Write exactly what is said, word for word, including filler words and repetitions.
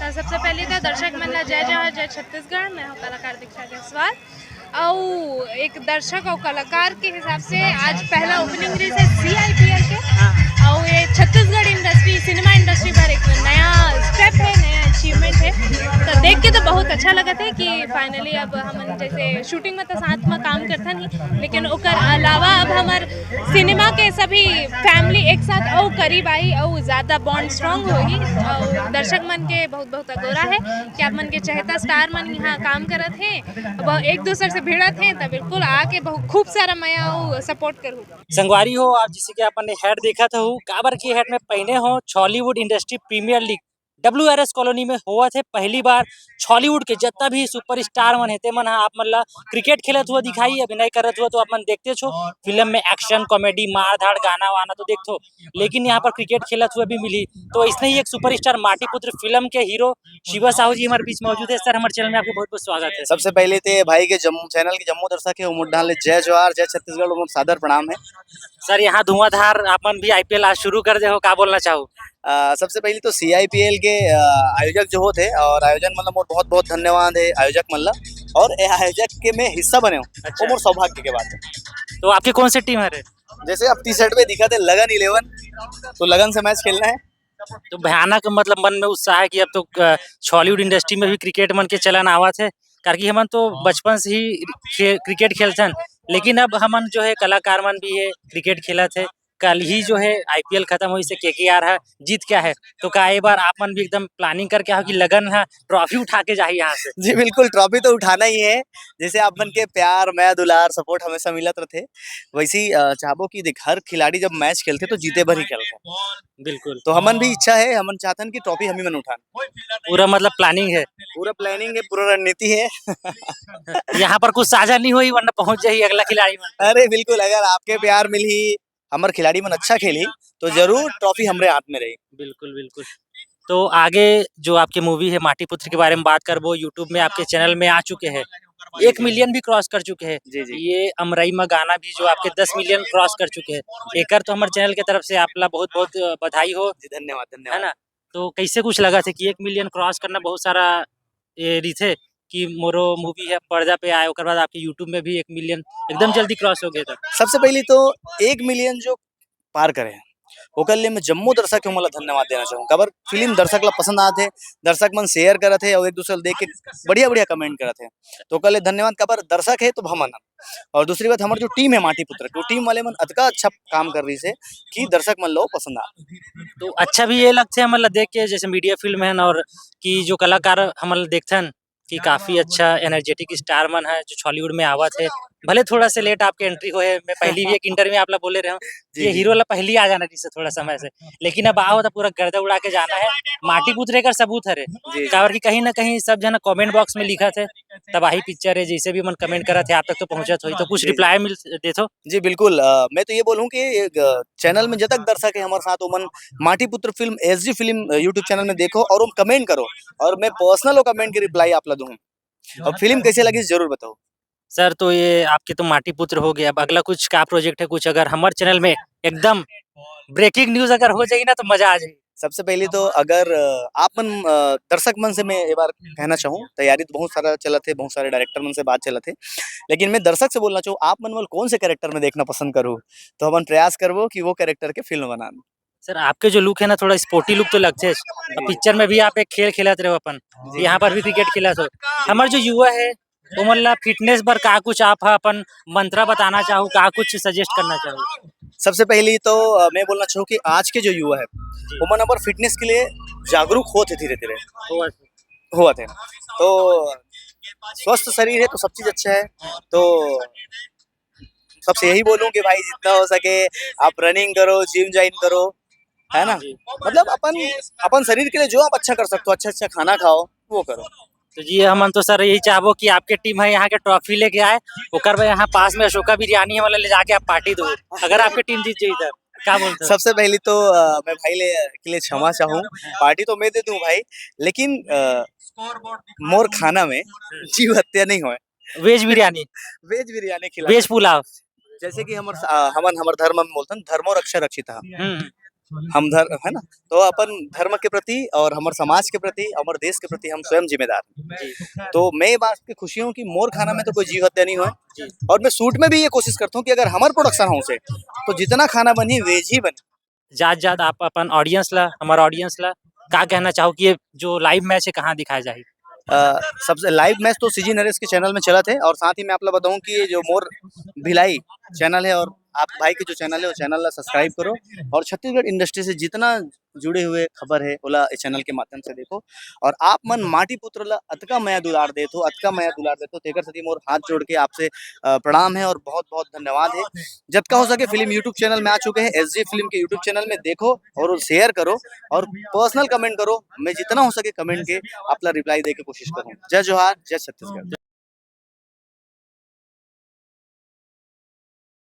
सबसे पहले तो दर्शक मन ला जय जोहार, जय छत्तीसगढ़। मैं हूँ कलाकार दीक्षा जायसवाल। अउ एक दर्शक अउ कलाकार के हिसाब से आज पहला ओपनिंग रहिस हे सीआईपीएल के। अउ ये छत्तीसगढ़ इंडस्ट्री, सिनेमा इंडस्ट्री पर एक नया स्टेप है, नया अचीवमेंट है। तो देख के तो बहुत अच्छा लगत है कि फाइनली अब हमन जैसे शूटिंग में तो साथ में काम करथन ही, लेकिन ओकर अलावा अब हमर सिनेमा के सभी फैमिली एक साथ अउ करीब आही अउ ज्यादा बॉन्ड स्ट्रांग होही। अउ दर्शक मन के बहुत बहुत अगोरा है कि आप मन के चहेता स्टार मन यहाँ काम करत हे, अब एक दूसर से भिड़त हे, त बिल्कुल आके बहुत खूब सारा मया अउ सपोर्ट करहू। संगवारी हो, आप जैसे कि अपन ये हेट देखत हो, काबर की हेट में पहने हो Chhollywood industry premier league WRS colony में होवत हे पहली बार। छॉलीवुड के जत्ता भी सुपरस्टार मन हे, ते मन ह आप मन ला क्रिकेट खेलत हुआ दिखाई, अभिनय करत हुआ तो आप मन देखते छो। फिल्म में एक्शन, कॉमेडी, मार धाड़, गाना वाना तो देखथो, लेकिन यहाँ पर क्रिकेट खेलत हुआ भी मिली। तो इसने ही एक सुपरस्टार माटी पुत्र फिल्म के हीरो शिवा साहू जी हमारे बीच मौजूद है। सर, हमारे चैनल में आपको बहुत बहुत स्वागत है। सबसे पहले तो ये भाई के जम्मू चैनल के जम्मू दर्शक है, उमर डाले जय जोहार, जय छत्तीसगढ़, उमर सादर प्रणाम है। सर, यहाँ धुआंधार आप मन भी आईपीएल आज शुरू कर दे हो, का बोलना चाहो? अ, सबसे पहले तो सीआईपीएल के, अ, आयोजक जो होते हैं और आयोजन मतलब मोर बहुत बहुत धन्यवाद है आयोजक मन ला, और ये आयोजक के मैं हिस्सा बने हूँ, अच्छा। वो मोर सौभाग्य के बात है। तो आपकी कौन सी टीम है रे? जैसे आप टी शर्ट पे दिखाते लगन इलेवन, तो लगन से मैच खेलना है। तो भयानक मतलब मन में उत्साह है कि अब तो, अ, छॉलीवुड इंडस्ट्री में भी क्रिकेट मन के चलन आवत है, काबर कि हमन तो बचपन से ही खे-, क्रिकेट खेलथन, लेकिन अब हमन जो है कलाकार मन भी है क्रिकेट खेलत है। कल ही जो है आईपीएल खत्म होइस हे, केकेआर ह जीत के आहे, तो का ए बार आप मन भी एकदम प्लानिंग करके आहो कि लगन ह ट्रॉफी उठा के जाही यहाँ से? जी बिल्कुल, ट्रॉफी तो उठाना ही है। जैसे आप मन के प्यार, मया, दुलार, सपोर्ट हमेशा मिलत रथे, वैसे ही, अ, चाहबो कि देख, हर खिलाड़ी जब मैच खेलथे तो जीते भर ही खेलथे। बिल्कुल। तो हमन भी इच्छा है, हमन चाहथन कि ट्रॉफी हम ही मन उठान। पूरा मतलब प्लानिंग है। पूरा प्लानिंग है, पूरा रणनीति है। यहाँ पर कुछ साझा नहीं होई, वरना पहुंच जाही अगला खिलाड़ी मन। अरे बिल्कुल, अगर आपके प्यार मिलही, हमर खिलाड़ी मन अच्छा खेलही, तो जरूर ट्रॉफी हमरे हाथ में रही। बिल्कुल, बिल्कुल। तो आगे जो आपके मूवी है माटी पुत्र के बारे में बात करबो, YouTube में आपके चैनल में आ चुके हैं, एक मिलियन भी क्रॉस कर चुके हैं। जी, जी। ये अमरई मा गाना भी जो आपके दस मिलियन क्रॉस कर चुके हैं, एकर तो हमर चैनल के तरफ से आप ला बहुत-बहुत बधाई हो। जी, धन्यवाद, है धन्यवाद। ना? तो कैसे कुछ लगथे कि एक मिलियन क्रॉस करना बहुत सारा ये रहिथे कि मोरो मूवी है पर्दा पे आए, ओकर बाद आपके YouTube में भी एक मिलियन एकदम जल्दी क्रॉस हो गया था। सबसे पहली तो एक मिलियन जो पार करे हैं, ओकर लिए मैं जम्मो दर्शक के ओमन ला धन्यवाद देना चाहूँ। काबर फिल्म दर्शक ला पसंद आत हे, दर्शक मन शेयर करत हे और एक दूसरे ला देख के बढ़िया-बढ़िया कमेंट करत हे। तो ओकर लिए धन्यवाद, काबर दर्शक हे तो हमन हन। और दूसरी बात, हमर जो टीम है माटी पुत्र, वो टीम वाले मन अतका अच्छा काम कर रहिस हे कि दर्शक मन ला पसंद आ। तो अच्छा भी ये लगथे हमन ला देख के, जैसे मीडिया फिल्म है ना, और कि जो कलाकार हमन ला देखथन कि काफी अच्छा एनर्जेटिक स्टार मन है जो छॉलीवुड में आवत है। भले थोड़ा से लेट आपके एंट्री होए, मैं पहली भी एक इंटरव्यू में आप ला बोले रहे हूँ, जी, ये जी। हीरो ला पहली आ जाना रहिस हे थोड़ा समय से, लेकिन अब आओ तो पूरा गर्दा उड़ा के जाना है। माटी पुत्र एकर सबूत हरे, जी, जी। काबर कि कहीं ना कहीं सब जना कमेंट बॉक्स में लिखत हे, तबाही पिक्चर है, जैसे भी मन कमेंट करत हे आप तक तो पहुँचत होई, तो कुछ जी, जी। रिप्लाई मिल देथो? जी, बिल्कुल। अ, मैं तो ये बोलूँ कि एक, अ, चैनल में जब तक दर्शक है हमारे साथ, ओमन माटी पुत्र फिल्म, एसजी फिल्म, अ, YouTube चैनल में देखो और ओमन कमेंट करो, और मैं पर्सनल वो कमेंट के रिप्लाई आप ला दूँ। और फिल्म कैसे लगी, जरूर बताओ। सर, तो ये आपके तो माटी पुत्र हो गया, अब अगला कुछ का प्रोजेक्ट है, कुछ अगर हमर चैनल में एकदम ब्रेकिंग न्यूज अगर हो जाही ना, तो मजा आ जाही। सबसे पहले तो अगर, अ, आप मन, अ, दर्शक मन से मैं ये बार कहना चाहूँ, तैयारी तो बहुत सारा चलत हे, बहुत सारे डायरेक्टर मन से बात चलत हे, लेकिन मैं दर्शक से बोलना चाहूँ, आप मन मोला कौन से कैरेक्टर में देखना पसंद करहू, तो हमन प्रयास करबो कि वो कैरेक्टर के फिल्म बनान। सर, आपके जो लुक है ना, थोड़ा स्पोर्टी लुक तो लगथे। अब पिक्चर में भी आप एक खेल खेलत रहे हो अपन, जी। यहाँ पर भी क्रिकेट खेलत हो। हमर जो युवा है, ओमन ला फिटनेस बर का कुछ आप ह अपन मंत्रा बताना चाहो, का कुछ सजेस्ट करना चाहो? सबसे पहली तो, अ, मैं बोलना चाहूँ कि आज के जो युवा है, जी। ओमन अपन फिटनेस के लिए जागरूक होत हे धीरे-धीरे। होवत हे। होवत हे। तो स्वस्थ शरीर है तो सब चीज अच्छा है। तो सबसे यही बोलूँ कि भाई जितना हो सके आप रनिंग करो, जिम ज्वाइन करो, है ना? जी। मतलब अपन, अपन शरीर के लिए जो आप अच्छा कर सकते हो, अच्छा-अच्छा खाना खाओ, वो करो। तो जी, हमन तो सर यही चाहबो कि आपके टीम है यहाँ के ट्रॉफी लेके आए, ओकर बाद यहाँ पास में अशोका बिरयानी है, वाला ले जाके आप पार्टी दो, अगर आपके टीम जीत जाई तो। क्या बोलते हो? सबसे पहली तो, अ, मैं भाई ले, के लिए क्षमा चाहूँ, पार्टी तो मैं दे दूँ भाई, लेकिन, अ, मोर खाना में जीव हत्या नहीं होए। वेज बिरयानी? वेज बिरयानी खिला। वेज पुलाव? जैसे कि हमर, अ, हमन हमर धर्म में बोलथन, "धर्मो रक्षा रक्षिता।" हम्म। हम धर्म है ना, तो अपन धर्म के प्रति और हमर समाज के प्रति, हमर देश के प्रति हम स्वयं जिम्मेदार हैं। तो मैं ये बात की खुशी हूँ कि मोर खाना में तो कोई जीव हत्या नहीं हुआ है। और मैं शूट में भी ये कोशिश करता हूँ कि अगर हमर प्रोडक्शन हाउस है तो जितना खाना बनी, वेज ही बनी। जात जात आप अपन ऑडियंस ला, हमर ऑडियंस ला का कहना चाहो कि ये जो लाइव मैच है कहाँ दिखाया जाही? अ, सबसे लाइव मैच तो सीजी नरेश के चैनल में चलत है, और साथ ही मैं आप ला बताऊं कि ये जो मोर भिलाई चैनल है और आप भाई के जो चैनल है, वो चैनल ला सब्सक्राइब करो और छत्तीसगढ़ इंडस्ट्री से जितना जुड़े हुए खबर है, ओला इस चैनल के माध्यम से देखो। और आप मन माटी पुत्र ला अतका मया दुलार देत हो, अतका मया दुलार देत हो, तेकर सेती मोर हाथ जोड़ के आपसे अ, प्रणाम है और बहुत बहुत धन्यवाद है। जतका हो सके फिल्म YouTube चैनल में आ चुके हैं, एसजी फिल्म के YouTube चैनल में देखो और शेयर करो और पर्सनल कमेंट करो। मैं जितना हो सके कमेंट के आप ला रिप्लाई दे के कोशिश करूँ। जय जोहार, जय छत्तीसगढ़।